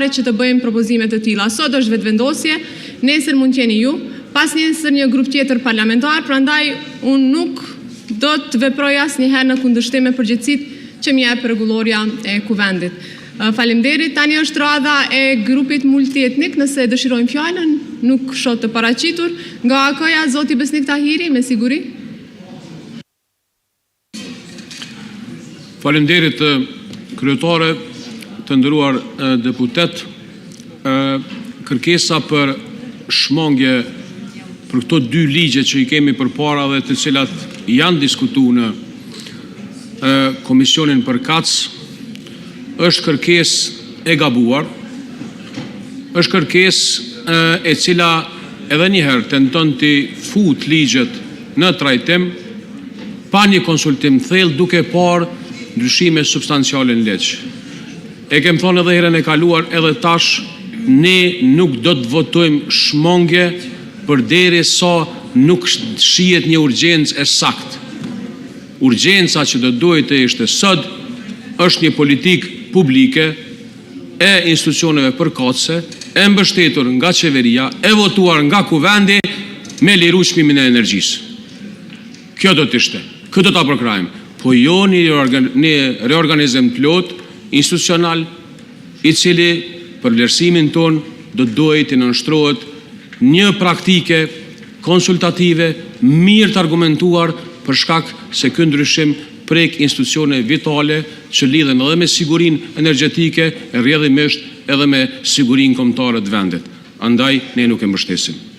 Që të bëjmë propozime të tilla. Sot është Vetëvendosje, nesër mund të jeni ju, pasnesër një grup tjetër parlamentar. Prandaj, unë nuk do të veproj asnjëherë në kundërshtim me përgjegjësitë që më jep Rregullorja e Kuvendit. Faleminderit! Tani është radha e Grupit Multietnik, nëse e dëshirojnë fjalën? Nuk shoh të paraqitur. Nga AAK-ja, zoti Besnik Tahiri, me siguri. Faleminderit, kryetare! Të nderuar deputetë, Kërkesa për shmangie për këto dy ligje që i kemi përpara dhe të cilat janë diskutuar në komisionin përkatës, është kërkesë e gabuar, është kërkesë e cila edhe një herë tenton t'i fusë ligjet në trajtim pa një konsultim të thellë, duke parë ndryshime substanciale në ligj. E kemi thënë edhe herën e kaluar, edhe tash, ne nuk do të votojmë shmangie përderisa nuk shihet një urgjencë e saktë. Urgjenca që do të duhej të ishte sot është një politikë publike e institucioneve përkatëse, e mbështetur nga Qeveria, e votuar nga Kuvendi, me liruar çmimin e energjisë. Kjo do të ishte, këtë do ta përkrahim, po jo një riorganizim të plotë institucional, i cili për vlerësimin tonë do të duhej t'i nënshtrohet një praktike konsultative, mirë të argumentuar, për shkak se ky ndryshim prek institucione vitale që lidhen edhe me sigurinë energjetike, e rrjedhimisht edhe me sigurinë kombëtare të vendit. Andaj, ne nuk e mbështesim.